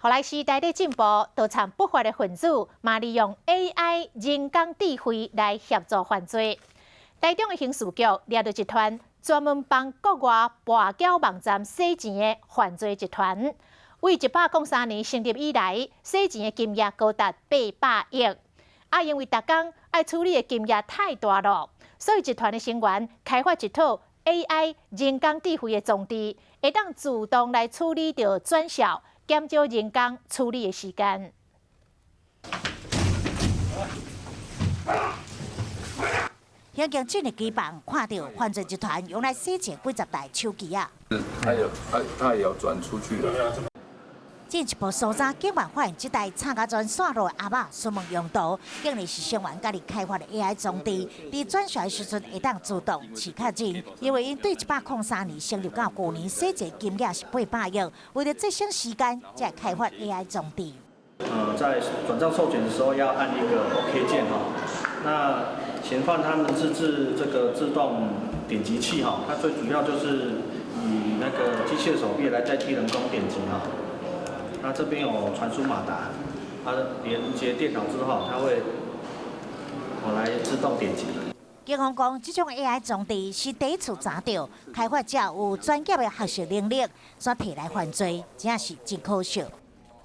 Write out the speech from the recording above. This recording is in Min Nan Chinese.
予來時代咧進步，盜賊不法的分子嘛利用 AI 人工智慧來協助犯罪。台中的刑事局掠著一團專門幫國外跋筊網站洗錢的犯罪集團，為103年成立以來，洗錢的金額高達800億。啊，因為逐工愛處理的金額太大囉，所以集團的成員開發一套 AI 人工智慧的裝置，會當自動來處理著轉數，減少人工處理的時間。刑警進入機房，看著犯罪集團用來洗錢幾十台手機仔。他有他他也要轉出去了。進一步搜查，警方發現這台插甲全線路的阿媽詢問用途，竟然是成員家己開發的 AI 裝置，佇轉數的時陣會當自動試確認。因為𪜶對103年成立到舊年洗錢金額是800億，為著節省時間，才開發 AI 裝置。在轉賬授權的時候要按一個 OK 鍵哈。那嫌犯他們自製這個自動點擊器哈，它最主要就是以那個機械手臂來代替人工點擊哈。那這邊有傳輸馬達，它連接電腦之後，它會我來自動點擊。警方講，這種 AI 裝置是第一次查著，開發者有專業的學習能力，煞提來犯罪，真正是真可惜。